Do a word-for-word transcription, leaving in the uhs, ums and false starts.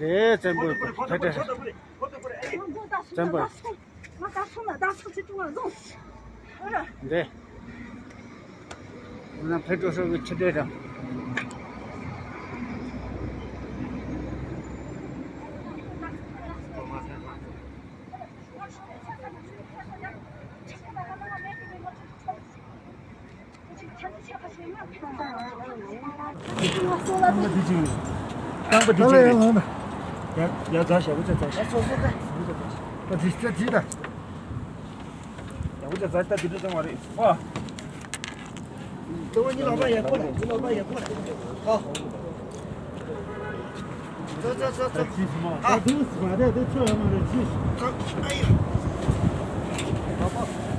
རེད། བཙན་པོའི་ཕེབས་འབྲས། བཙན་པོ། འདི། ང་ཕེབས་འབྲས་ཤོག་གི་ཕྱི་དྲོད་དང་། རྐང་པ་འདི་གཅིག་རེད། རྐང་པ་འདི་གཅིག་རེད། ཡ་ཡ་རྫ་ཞབས་བུ་ཆ་རྫ་ཞབས་བུ་ཆ་རྫ་ཞབས་བུ་ཆ་རྫ་ཞབས་བུ་ཆ་རྫ་ཞབས་བུ་ཆ་རྫ་ད་འདི་འདྲ་བཏང་བ་རེད་ཨ། ཏེ་བོ་གཉིས་ལག་པ་ཡར་བསྐོར་ལ་གཉིས་ལག་པ་ཡར་བསྐོར་ལ་ཨ། ཙོ་ཙོ་ཙོ་ཙོ། ཨ། ཨ་ཡ། ཨ་ཡ།